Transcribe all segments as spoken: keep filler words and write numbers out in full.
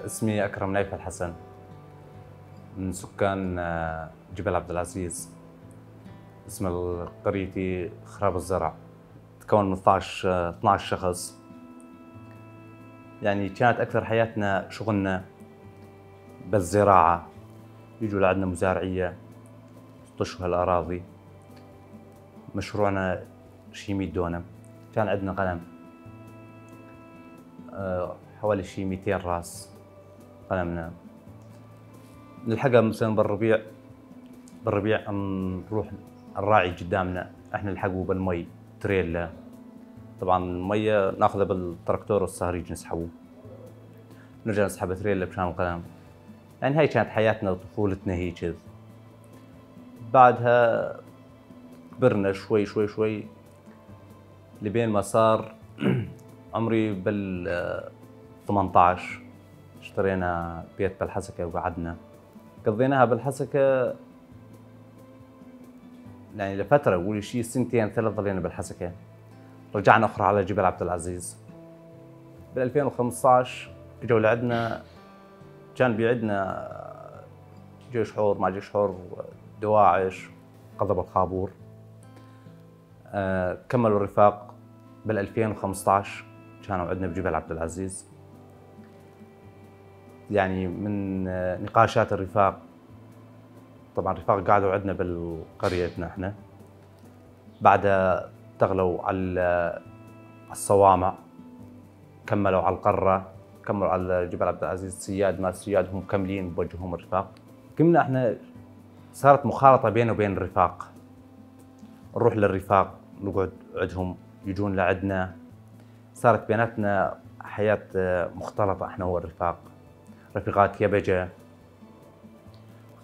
اسمي أكرم نايف الحسن، من سكان، آه، جبل عبد العزيز. اسم قريتي خراب الزرع. تكون من اثناعش، آه، اثناعش شخص. يعني، كانت أكثر حياتنا شغلنا بالزراعة. يجوا لعندنا مزارعية، يطشوا هالأراضي. مشروعنا شي مية دونم. كان عندنا غنم، آه، حوالي شي ميتين راس غنمنا. نلحقها مثلًا بالربيع، بالربيع نروح نراعي قدامنا، احنا نلحقه بالمي تريلا. طبعًا المية ناخذها بالتراكتور والصهريج نسحبه، نرجع نسحب تريلا بشان الغنم. يعني هاي كانت حياتنا وطفولتنا هيجذ. بعدها كبرنا شوي شوي شوي، لبين ما صار عمري بال، آه، ثمنتاش، اشترينا بيت بالحسكة وقعدنا. قضيناها بالحسكة، يعني، لفترة، قولي شي سنتين ثلاث ظلينا بالحسكة. رجعنا أخرى على جبل عبد العزيز. بال ألفين وخمسطعش اجوا لعدنا، كان بيعدنا جيش حر، ما جيش حر، دواعش، قضب الخابور. آه، كملوا الرفاق بال ألفين وخمسطعش، كانوا عندنا بجبل عبد العزيز. يعني من، آه، نقاشات الرفاق، طبعًا الرفاق قعدوا عندنا بالقريتنا احنا، بعدها اشتغلوا على، على الصوامع، كملوا على القرة، كملوا على جبل عبد العزيز، سياد ما سياد، هم مكملين بوجههم الرفاق. قمنا احنا، صارت مخالطة بينه وبين الرفاق، نروح للرفاق، نقعد عندهم، يجون لعندنا. صارت بيناتنا حياة، آه، مختلطة، احنا والرفاق، رفيقات يبجة.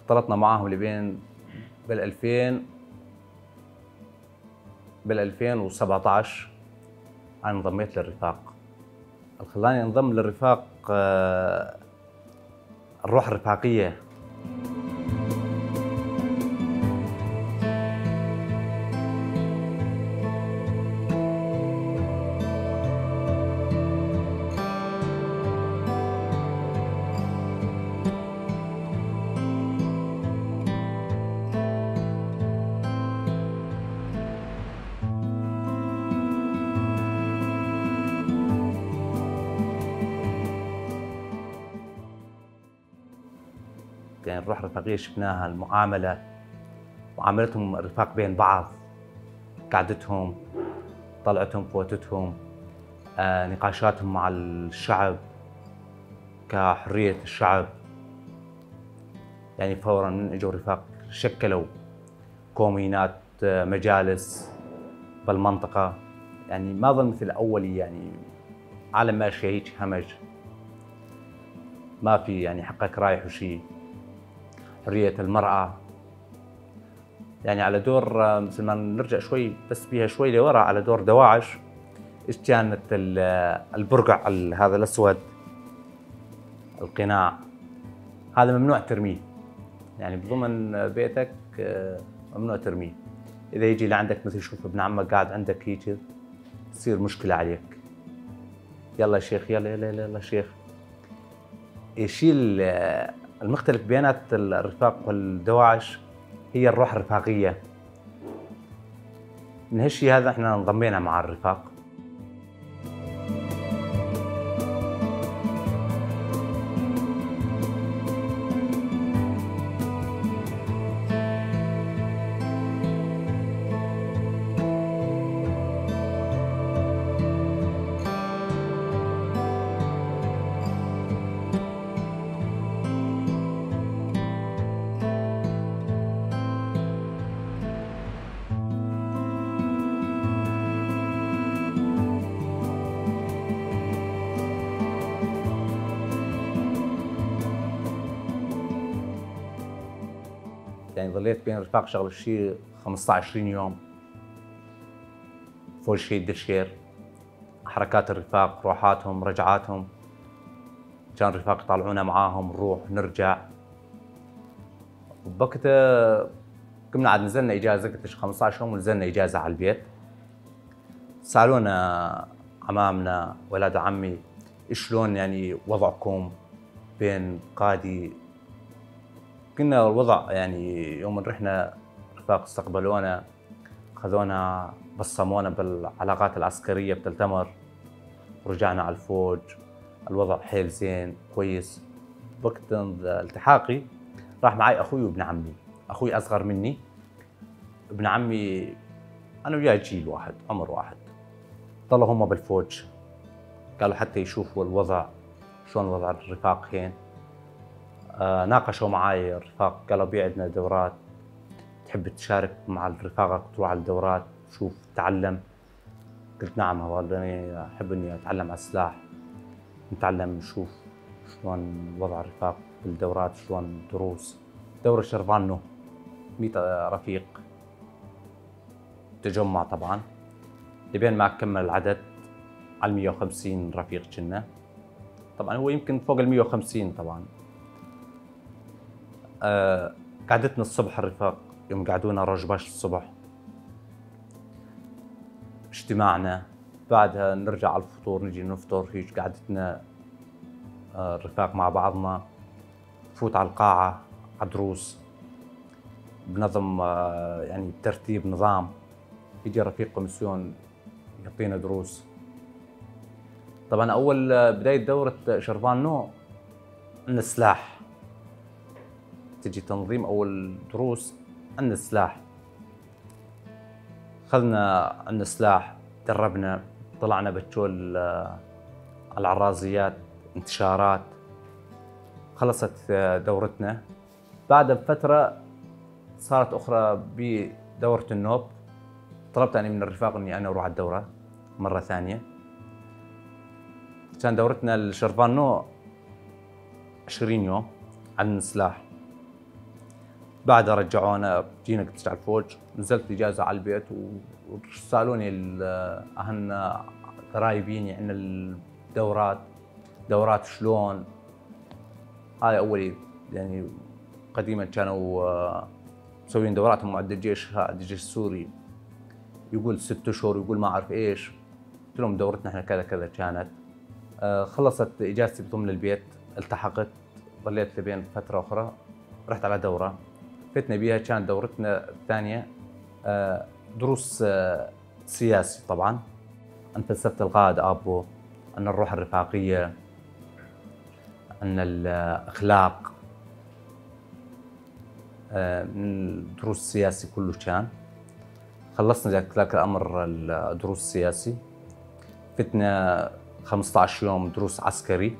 اختلطنا معاهم لبين بالألفين، بالألفين وسبعطعش أنا انضميت للرفاق. الخلاني انضم للرفاق، آه، الروح الرفاقية. يعني الروح الرفاقية شفناها، المعاملة، معاملتهم الرفاق بين بعض، قعدتهم، طلعتهم، فوتتهم، آه، نقاشاتهم مع الشعب، كحرية الشعب. يعني فورًا من اجوا رفاق شكلوا كومينات، مجالس بالمنطقة. يعني ما ظل مثل أول، يعني عالم ماشية هيج همج، ما في يعني حقك رايح وشي، حرية المرأة. يعني على دور، آه، مثل ما نرجع شوي بس بيها شوي لورا، على دور دواعش، ايش كانت ال-، البرقع ال-، هذا الأسود، القناع، هذا ممنوع ترميه. يعني بضمن بيتك، آه، ممنوع ترميه. إذا يجي لعندك مثل، شوف ابن عمك قاعد عندك هيك، تصير مشكلة عليك. "يلا يا شيخ، يلا، يلا، يلا، يلا شيخ." الشي ال-، المختلف بينات الرفاق والدواعش هي الروح الرفاقية. من هالشي هذا احنا انضمينا مع الرفاق. يعني ظليت بين رفاق شغل شي خمسطعش عشرين يوم، فوق شي دشير، حركات الرفاق، روحاتهم، رجعاتهم. كان رفاق يطالعونا معاهم، نروح، نرجع. بوقتها قمنا عاد نزلنا إجازة، قلت ليش خمسطعش يوم، ونزلنا إجازة على البيت. سألونا عمامنا، ولاد عمي، "شلون يعني وضعكم؟" بين قادي. كنا الوضع، يعني، يوم رحنا، رفاق استقبلونا، خذونا، بصمونا بالعلاقات العسكرية بتلتمر، ورجعنا على الفوج. الوضع حيل زين، كويس. وقت التحاقي راح معاي أخوي وابن عمي. أخوي أصغر مني، ابن عمي أنا وياه جيل واحد، عمر واحد. ظلوا هم بالفوج، قالوا حتى يشوفوا الوضع، شلون وضع الرفاق هين. آه، ناقشوا معاي الرفاق، قالوا: "بي عندنا دورات، تحب تشارك مع رفاقك وتروح على الدورات، تشوف، تتعلم؟" قلت: "نعم، والله أنا أحب إني أتعلم على السلاح، نتعلم، نشوف شلون وضع الرفاق بالدورات، شلون دروس." دورة شرفان نو، مية رفيق، تجمع طبعًا، لبين ما كمل العدد على المية وخمسين رفيق كنا. طبعًا هو يمكن فوق المية وخمسين طبعًا. آه، قعدتنا الصبح الرفاق، يوم قعدونا رش باش الصبح، اجتماعنا، بعدها نرجع على الفطور، نجي نفطر، هيج قعدتنا، آه، الرفاق مع بعضنا. نفوت على القاعة، على دروس، بنظم، آه، يعني بترتيب نظام. يجي رفيق كوميسيون يعطينا دروس. طبعًا أول، آه، بداية دورة شرفان نو عن السلاح، تجي تنظيم أول دروس عن السلاح. خذنا عن السلاح، دربنا، طلعنا بتشول، آه، على العرازيات، انتشارات. خلصت، آه، دورتنا. بعد بفترة صارت أخرى بدورة النوب. طلبت أني من الرفاق إني أنا أروح على الدورة مرة ثانية. كان دورتنا الشرفان نو عشرين يوم عن السلاح. بعدها رجعونا، جينا قلت على الفوج، نزلت إجازة على البيت و-، ورسالوني ال-، أهلنا قرايبيني عن الدورات، دورات شلون. هاي أول، يعني، قديمًا كانوا، آه، مسوين دورات معد الجيش، ها، الجيش السوري، يقول ست أشهر، يقول ما أعرف إيش. قلت لهم: "دورتنا إحنا كذا كذا كانت". آه، خلصت إجازتي بضمن البيت، التحقت، ظليت لبين فترة أخرى، رحت على دورة. فتنا بيها، كانت دورتنا الثانية، آه، دروس، آه، سياسي طبعًا. عن فلسفة القائد آبو، عن الروح الرفاقية، عن الأخلاق، آه، من دروس سياسي كلش كان. خلصنا ذاك، ذاك الأمر الدروس السياسي. فتنا خمستاش يوم دروس عسكري،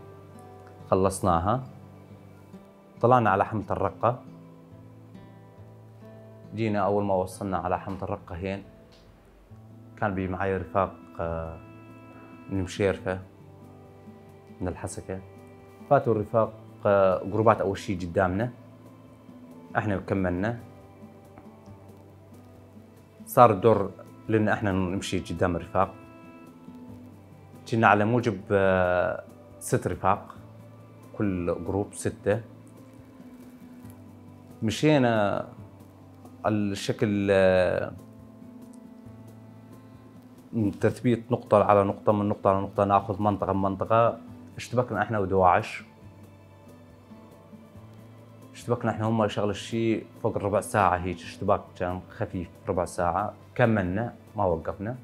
خلصناها. طلعنا على حملة الرقة. جينا أول ما وصلنا على حملة الرقة هين، كان بي معاي رفاق، آه، من مشيرفة، من الحسكة. فاتوا الرفاق، آه، جروبات أول شي قدامنا، احنا كملنا. صار الدور لنا احنا نمشي قدام الرفاق. كنا على موجب، آه، ست رفاق، كل جروب ستة. مشينا على الشكل، آه، من تثبيت نقطة على نقطة، من نقطة على نقطة، ناخذ منطقة بمنطقة. اشتبكنا احنا ودواعش. اشتبكنا احنا هم شغلة شي فوق الربع ساعة هيك، اشتباك كان خفيف، ربع ساعة، كملنا، ما وقفنا.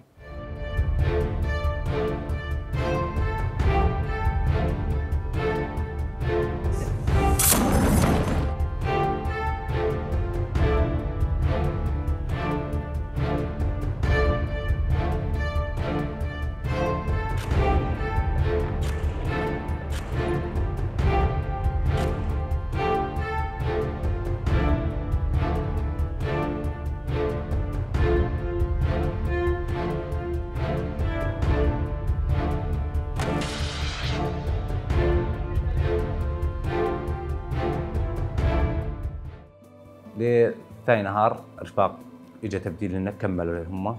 لثاني نهار رفاق اجى تبديل لنا، كملوا هم.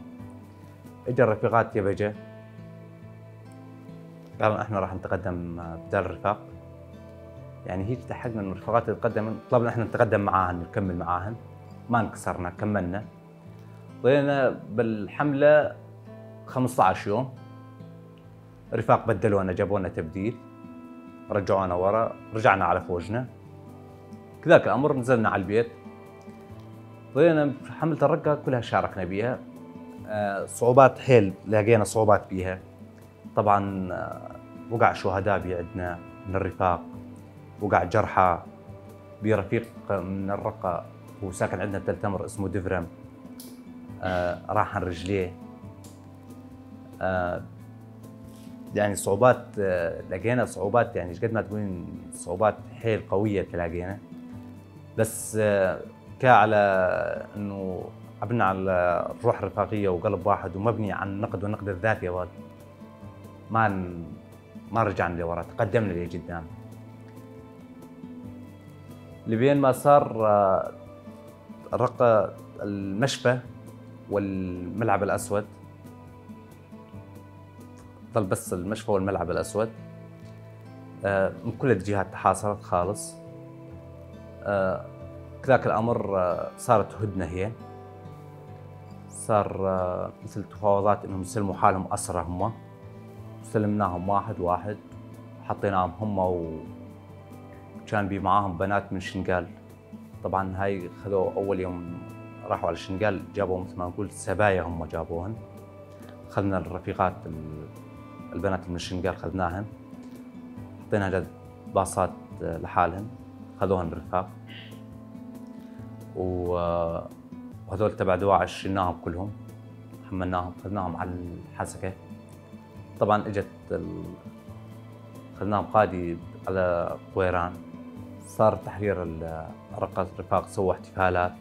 اجى الرفيقات يبجة، قالوا: "احنا راح نتقدم بدال الرفاق". يعني هيك لحقنا انه الرفاقات تتقدم، طلبنا احنا نتقدم معاهن، نكمل معاهن، ما انكسرنا، كملنا. ضلينا بالحملة خمستاش يوم، رفاق بدلونا، جابونا تبديل. رجعونا ورا، رجعنا على فوجنا. كذاك الأمر نزلنا على البيت، ضلينا حملة الرقة كلها شاركنا بيها. آه، صعوبات حيل، لقينا صعوبات بيها. طبعًا، آه، وقع شهداء بيعدنا من الرفاق، وقع جرحى. بي رفيق من الرقة، هو ساكن عندنا بتل تمر، اسمه دفرم. آه، راح عن رجليه. آه، يعني صعوبات، آه، لقينا صعوبات، يعني، ايش قد ما تقولين، صعوبات حيل قوية تلاقينا. بس، آه، كا على إنه عبنا على الروح الرفاقية وقلب واحد ومبني على النقد والنقد الذاتي، يا ولد. ما ن-، ما رجعنا لورا، تقدمنا لقدام. لبين ما صار، آه، رق المشفى والملعب الأسود. ظل بس المشفى والملعب الأسود. آه، من كل الجهات تحاصرت خالص. آه، كذاك الأمر، آه، صارت هدنة هي. صار، آه، مثل تفاوضات إنهم يسلموا حالهم أسرى هم. سلمناهم واحد واحد، حطيناهم هم و-، وكان بي معاهم بنات من شنغال. طبعًا هاي خذوا أول يوم راحوا على شنغال، جابوا مثل ما نقول سبايا هم جابوهن. خذنا الرفيقات ال-، البنات من شنغال خذناهن، حطينا جد باصات لحالهن، خذوهن الرفاق. و-، وهذول تبع دواعش شلناهم كلهم، حملناهم، خذناهم على الحسكة. طبعًا اجت ال-، خذناهم قادي على قويران، صار تحرير ال-، رقة الرفاق، سووا احتفالات،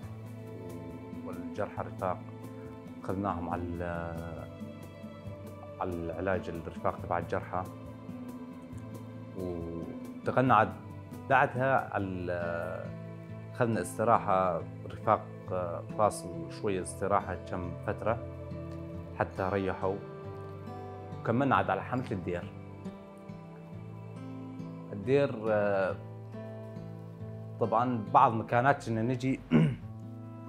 والجرحى الرفاق خذناهم على ال-، على العلاج الرفاق تبع الجرحى، وانتقلنا عد-، بعدها على ال-، خذنا استراحة رفاق، فاصل شوية استراحة كم فترة حتى ريحوا، وكملنا عاد على حملة الدير. الدير، آه، طبعًا بعض مكانات كنا نجي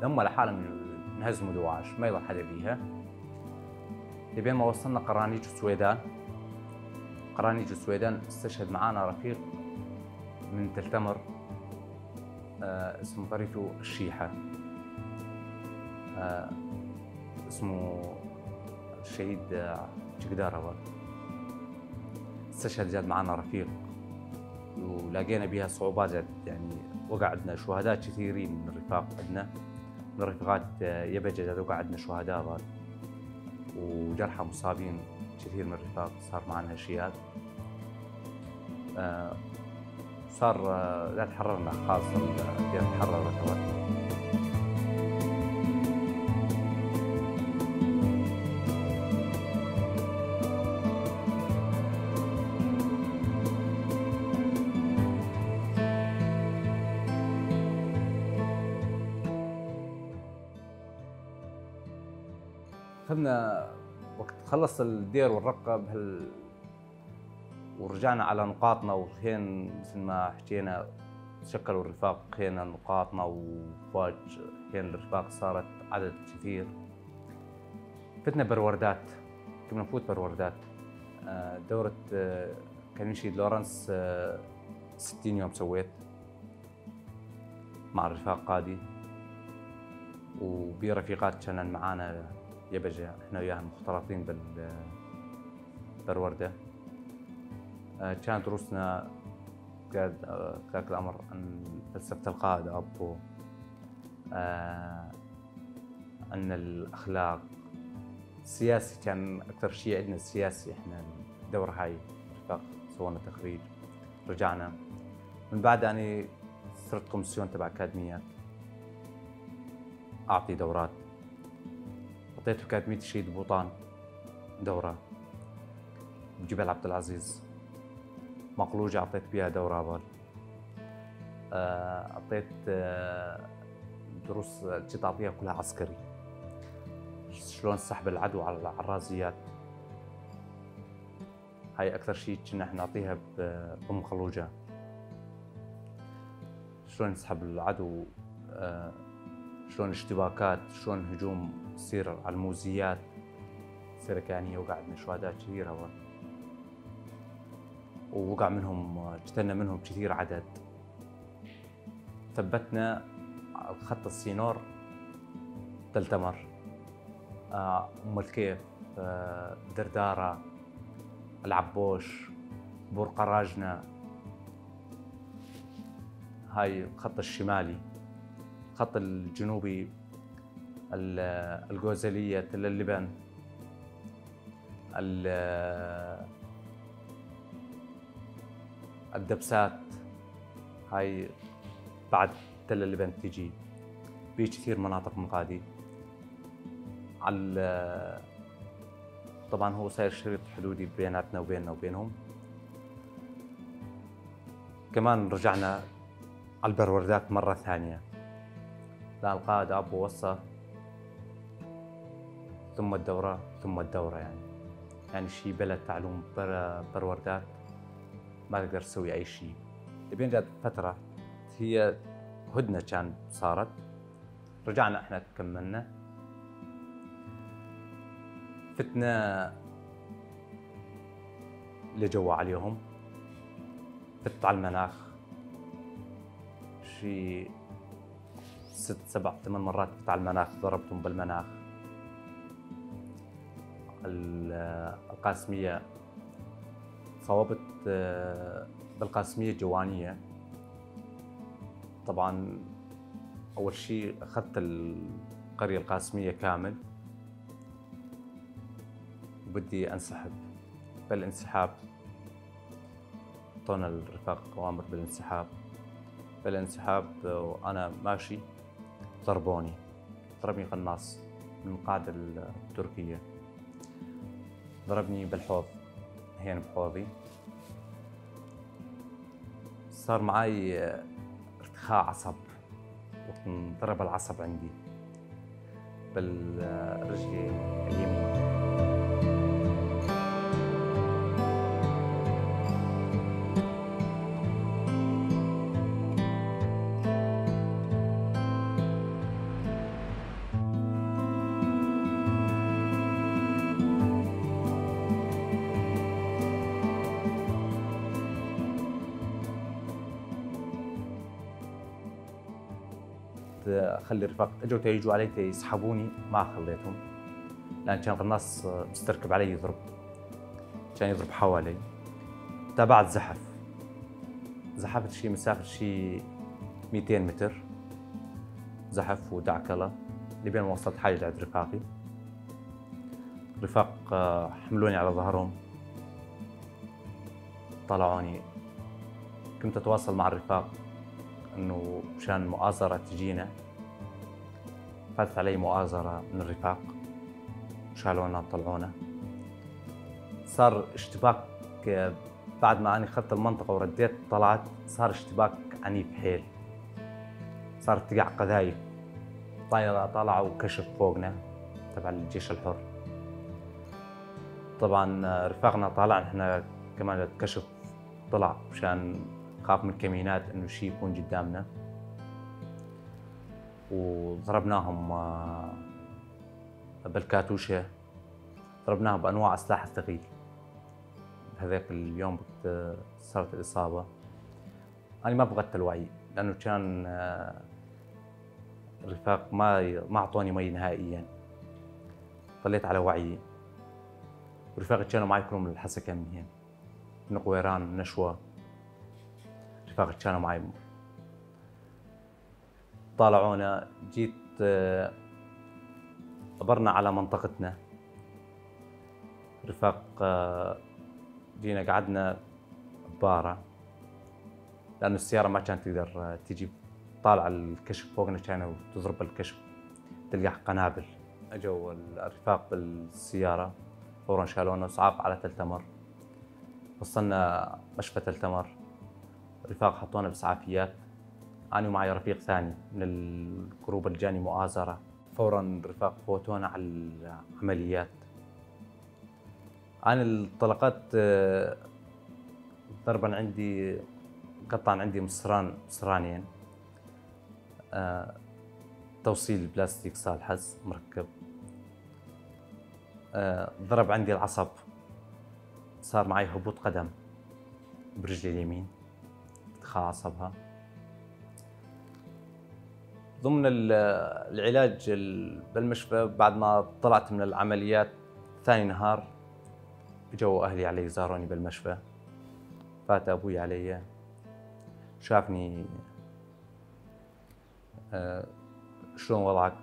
هم لحالهم ينهزموا دواعش، ما يضل حدا بيها. لبين ما وصلنا قرانيج وسويدان. قرانيج وسويدان استشهد معانا رفيق من تلتمر، آه، اسمه طريفو الشيحة. آه، اسمه الشهيد، آه، شقدارة برضه. استشهد جاد معانا رفيق، ولقينا بيها صعوبات جد، يعني، وقع عندنا شهداء كثيرين من الرفاق عندنا، من الرفقات، آه، يبجة جد وقع عندنا شهداء برضه، وجرحى مصابين كثير من الرفاق صار معانا هالشي هذا. آه، صار، آه، لا تحررنا خالص، ال-، الدير تحررت أوقات. خذنا وقت خلص الدير والرقة بهال-، ورجعنا على نقاطنا، وخين مثل ما حكينا تشكلوا الرفاق، خينا نقاطنا وفاج، خين الرفاق صارت عدد كثير. فتنا بروردات، كنا نفوت بروردات. آه، دورة، آه، كان يمشي لورنس، آه، ستين يوم سويت. مع الرفاق قادي، وبرفيقات كانن معانا يبجة، احنا وياهن مختلطين بال-، بالوردة. آه، كانت دروسنا كاد-، آه، كذاك الأمر عن فلسفة القائد أبو، آه، عن الأخلاق. سياسي كان أكثر شي عندنا، سياسي. إحنا الدورة هاي رفاق سوينا تخريج، رجعنا. من بعد أني صرت كومسيون تبع أكاديميات، أعطي دورات. عطيت أكاديمية الشهيد بوطان دورة، بجبل عبد العزيز. مقلوجة عطيت بيها دورة أول. آه، عطيت، آه، دروس، كنت أعطيها كلها عسكري. شلون سحب العدو على العرازيات. هاي أكثر شي كنا احنا نعطيها ب-، بمقلوجة. شلون يسحب العدو، آه، شلون اشتباكات، شلون هجوم يصير على الموزيات. سيركانية وقعدنا شهداء كثير هون. ووقع منهم، قتلنا منهم كثير عدد. ثبتنا على خط السينور تل تمر، آه، أم الكيف، آه، دردارة، العبوش، بور قراجنة. هاي الخط الشمالي. الخط الجنوبي، ال-، الجوزلية، تل اللبن، ال-، الدبسات، هاي بعد تل اللبن تجي. بي كثير مناطق مقادي. عال-، طبعًا هو صاير شريط حدودي بيناتنا وبيننا وبينهم. كمان رجعنا عالبروردات مرة ثانية. لا، القائد أبو وصى، ثم الدورة، ثم الدورة، يعني. يعني شي بلا تعلم بر-، بروردات، ما تقدر تسوي أي شي. لبين جات فترة، هي هدنة كان صارت، رجعنا احنا كملنا. فتنا لجوا عليهم، فت على المناخ، شي ست، سبع، ثمان مرات فت على المناخ، ضربتهم بالمناخ. ال-، القاسمية، صوبت، آه، بالقاسمية الجوانية. طبعًا، أول شي أخذت القرية القاسمية كامل، وبدي أنسحب. بالانسحاب، عطونا الرفاق أوامر بالانسحاب. بالانسحاب، وأنا ماشي، ضربوني، ضربني قناص من القاعدة التركية، ضربني بالحوض، هين بحوضي. صار معاي ارتخاء عصب، وانضرب العصب عندي بالرجل اليمين. اخلي الرفاق اجوا تيجوا علي تيسحبوني، ما خليتهم، لان كان الناس مستركب علي يضرب، كان يضرب حوالي. تابعت زحف، زحفت شي مسافة شي ميتين متر، زحف ودعكلة، لبين وصلت حاجة لعند رفاقي. رفاق، آه، حملوني على ظهرهم، طلعوني. كنت أتواصل مع الرفاق إنه مشان مؤازرة تجينا، فاتت علي مؤازرة من الرفاق، شالونا، طلعونا. صار اشتباك، آه، بعد ما أنا أخذت المنطقة ورديت، طلعت، صار اشتباك عنيف حيل. صارت تقع قذايف، طايرة طالعة وكشف فوقنا تبع الجيش الحر. طبعًا، آه، رفاقنا طالع، نحنا كمان كشف طلع مشان خاف من كمينات إنه شي يكون قدامنا. وضربناهم، آه، بالكاتوشة، ضربناهم بأنواع السلاح الثقيل. بهذاك اليوم بت-، صارت الإصابة. أنا ما فقدت الوعي، لأنه كان، آه، الرفاق ما ي-، ما عطوني مي نهائيًا. ضليت على وعيي. ورفاقي كانوا معي كلهم من الحسكة، من هين، من قويران، من نشوة. رفاقي كانوا معي. طالعونا، جيت، آه، عبرنا على منطقتنا. رفاق، آه، جينا قعدنا ببارة، لأنه السيارة ما كانت تقدر، آه، تجي. طالع الكشف فوقنا، كانوا تضرب الكشف، تلقى قنابل. أجوا الرفاق بالسيارة، فورًا شالونا إسعاف على تل تمر. وصلنا مشفى تل تمر، رفاق حطونا بإسعافيات. أنا ومعي رفيق ثاني من الجروب اللي جاني مؤازرة. فورًا رفاق فوتونا على العمليات. أنا الطلقات، آه، ضربا عندي، قطعا عندي مصران، مصرانين. آه، توصيل بلاستيك صالحز مركب. آه، ضرب عندي العصب، صار معي هبوط قدم. برجلي اليمين، ارتخاء عصبها. ضمن ال-، العلاج ال-، بالمشفى، بعد ما طلعت من العمليات، ثاني نهار اجوا أهلي علي، زاروني بالمشفى. فات أبوي علي، شافني، آه، "شلون وضعك؟"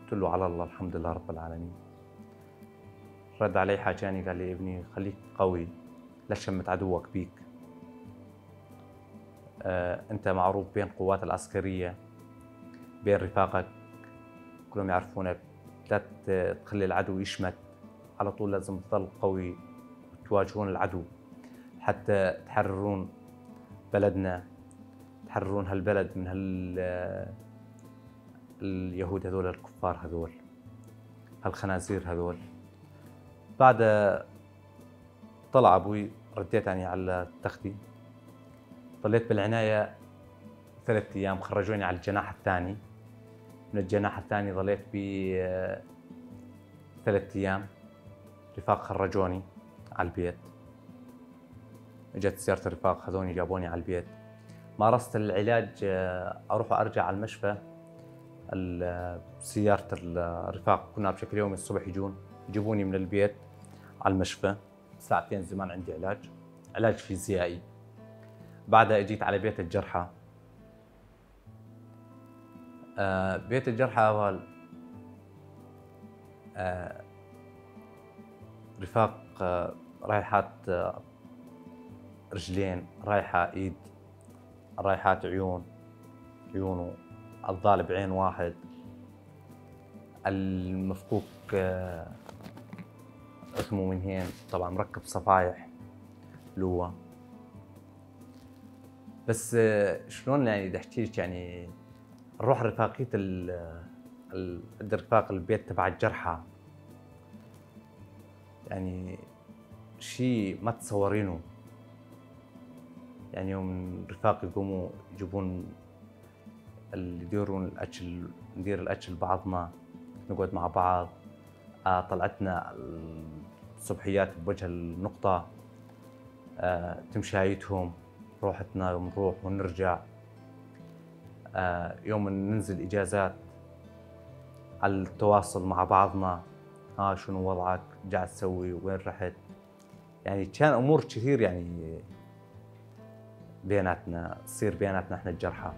قلت له: "على الله، الحمد لله رب العالمين." رد علي حاجاني، قال لي: "ابني، خليك قوي، لا تشمت عدوك بيك. آه، انت معروف بين القوات العسكرية، بين رفاقك، كلهم يعرفونك، لا ت-، تخلي العدو يشمت، على طول لازم تظل قوي وتواجهون العدو حتى تحررون بلدنا، تحررون هالبلد من هال-، اليهود هذول، الكفار هذول، هالخنازير هذول." بعد طلع أبوي، رديت يعني على تختي، ضليت بالعناية ثلاث أيام، خرجوني على الجناح الثاني. من الجناح الثاني ضليت بي، آه، ثلاث أيام، رفاق خرجوني على البيت. اجت سيارة الرفاق، خذوني، جابوني على البيت. مارست العلاج، آه، اروح وارجع على المشفى. ال-، سيارة الرفاق كنا بشكل يومي الصبح يجون يجيبوني من البيت على المشفى. ساعتين زمان عندي علاج، علاج فيزيائي. بعدها اجيت على بيت الجرحى. آه، بيت الجرحى هو ال-، آه، رفاق، آه، رايحات، آه، رجلين، رايحة ايد، رايحات عيون، عيونه، الضال بعين واحد، المفكوك، آه، اسمه من هين، طبعًا مركب صفايح لوا. بس، آه، شلون يعني بدي احكيلك، يعني، نروح رفاقية ال-، ال-، عند رفاق البيت تبع الجرحى. يعني، شي ما تتصورينه. يعني، يوم رفاق يقوموا يجيبون ال-، يديرون الأكل، ندير الأكل بعضنا، نقعد مع بعض. آه، طلعتنا الصبحيات بوجه النقطة، آه، تمشايتهم، روحتنا يوم نروح ونرجع. آه، يوم ننزل إجازات، على التواصل مع بعضنا، "ها، شنو وضعك؟ قاعد تسوي؟ وين رحت؟" يعني، كان أمور كثير، يعني، بيناتنا، تصير بيناتنا احنا الجرحى.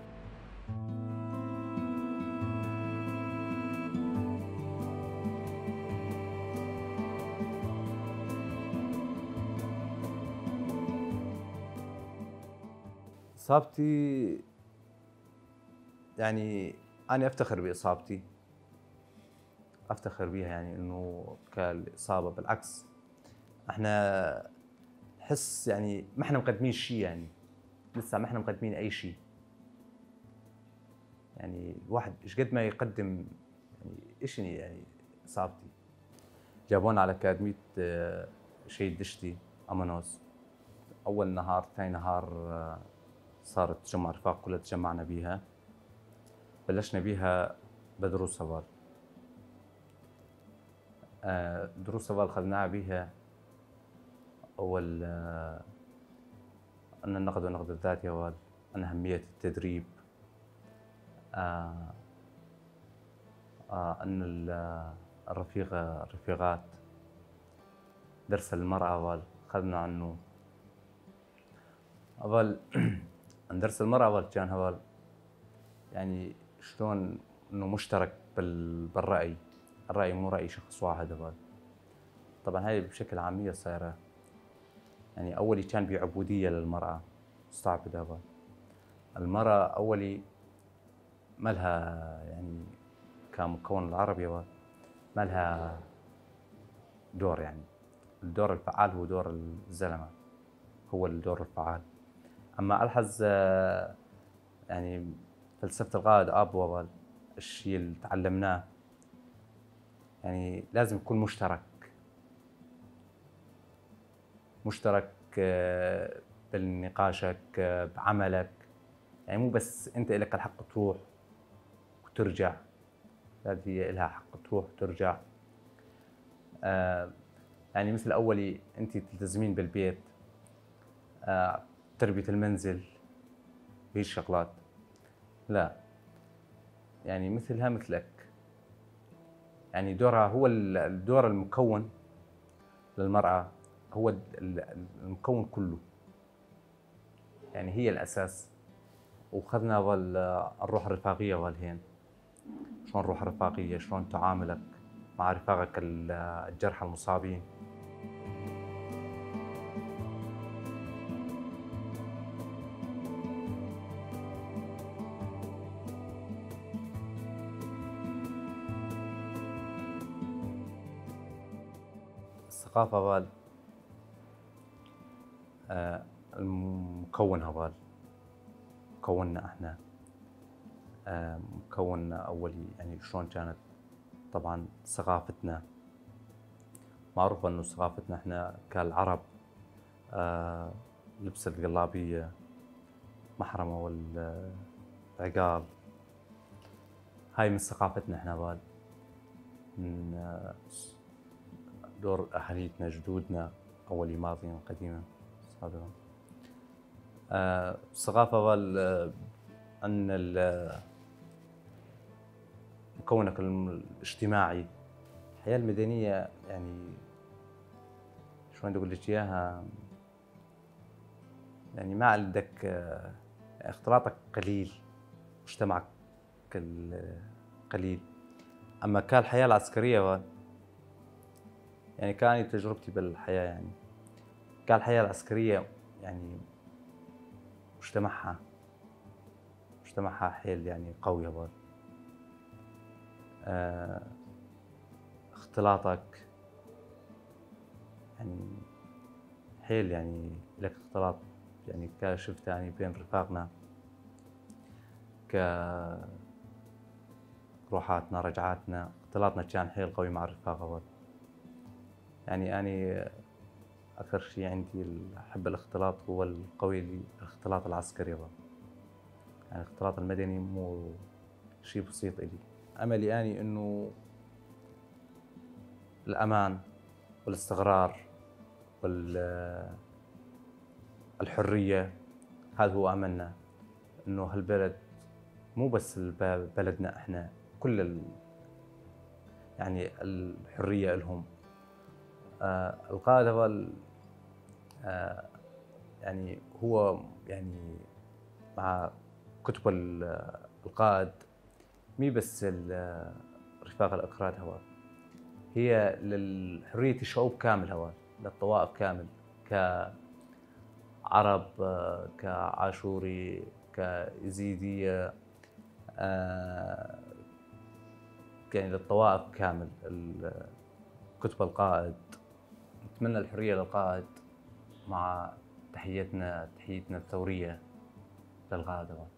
إصابتي، يعني، أنا أفتخر بإصابتي، أفتخر بيها، يعني، إنه كالإصابة. بالعكس، احنا نحس، يعني، ما احنا مقدمين شي، يعني، لسه ما احنا مقدمين أي شي. يعني، الواحد إيش قد ما يقدم، يعني، إيش، يعني، إصابتي. جابونا على أكاديمية، آه، شهيد دشتي، أمانوس. أول نهار، ثاني نهار، آه، صارت تجمع رفاق، كلها تجمعنا بيها. بلشنا بيها بدروس هوال. آه، دروس هوال خذناها بيها. أول، آه، أن النقد والنقد الذاتي هوال، أن أهمية التدريب. آه، آه، أن ال-، الرفيقة، الرفيقات، درس المرأة هوال، خذنا عنه. أول، عن درس المرأة أول كان هوال، يعني، شلون إنه مشترك بال-، بالرأي، الرأي مو رأي شخص واحد هوال. طبعًا هاي بشكل عامية صايرة، يعني، أولي كان بي عبودية للمرأة، صعب هوال. المرأة أولي ما لها، يعني، كمكون العربي هوال، ما لها دور، يعني، الدور الفعال هو دور الزلمة، هو الدور الفعال. أما ألحظ، آه، يعني، فلسفة القائد آبو هوال، الشي اللي تعلمناه، يعني، لازم يكون مشترك، مشترك، آه، بالنقاشك، آه، بعملك. يعني، مو بس أنت إلك الحق تروح وترجع، هذه هي إلها حق تروح وترجع. آه، يعني، مثل أولي، أنت تلتزمين بالبيت، آه، تربية المنزل، هي الشغلات. لا، يعني مثلها مثلك. يعني دورها هو ال-، الدور المكون للمرأة، هو ال-، ال-، المكون كلو. يعني هي الأساس. وخذنا ظل الروح الرفاقية ظل هين. شلون روح رفاقية، شلون تعاملك مع رفاقك ال-، الجرحى المصابين. الثقافة ظل، آه، المكون هوال، مكوننا احنا، آه، مكوننا اولي، يعني، شلون كانت؟ طبعًا ثقافتنا، معروف انو ثقافتنا احنا كالعرب، آه، لبس القلابية، محرمة والعقال، هاي من ثقافتنا احنا هوال، من، آه، دور أهاليتنا، جدودنا، أولي ماضينا قديما سابقا. آه، الثقافة وال-، آه، عن ال-، مكونك الم-، الاجتماعي. الحياة المدنية، يعني، شلون بدي أقول لك إياها؟ يعني، ما عندك، آه، اختلاطك قليل، مجتمعك كال-، قليل. أما كالحياة العسكرية، يعني، كاني تجربتي بالحياة، يعني، كالحياة العسكرية، يعني، مجتمعها، مجتمعها حيل، يعني، قوي هوال. آه، اختلاطك، يعني، حيل، يعني، لك اختلاط، يعني، كشفت، يعني، بين رفاقنا، كروحاتنا، رجعاتنا، اختلاطنا كان حيل قوي مع الرفاق هوال. يعني، أني أكثر شي عندي ال-، أحب الاختلاط هو القوي لي، الاختلاط العسكري هوال. يعني، الاختلاط المدني مو شي بسيط إلي. أملي أني إنو الأمان والاستقرار وال-، الحرية، هذا هو أملنا، إنو هالبلد مو بس الب-، بلدنا إحنا، كل ال-، يعني الحرية إلهم. آه، القائد هو ال-، آه، يعني هو، يعني مع كتب ال-، القائد، مي بس ال-، رفاق الأكراد هوال، هي للحرية الشعوب كامل هوال، للطوائف كامل، كعرب، آه، كعاشوري، كإزيدية، آه، يعني للطوائف كامل. ال-، كتب القائد، نتمنى الحرية للقائد، مع تحيتنا، تحيتنا الثورية للقائد هوال.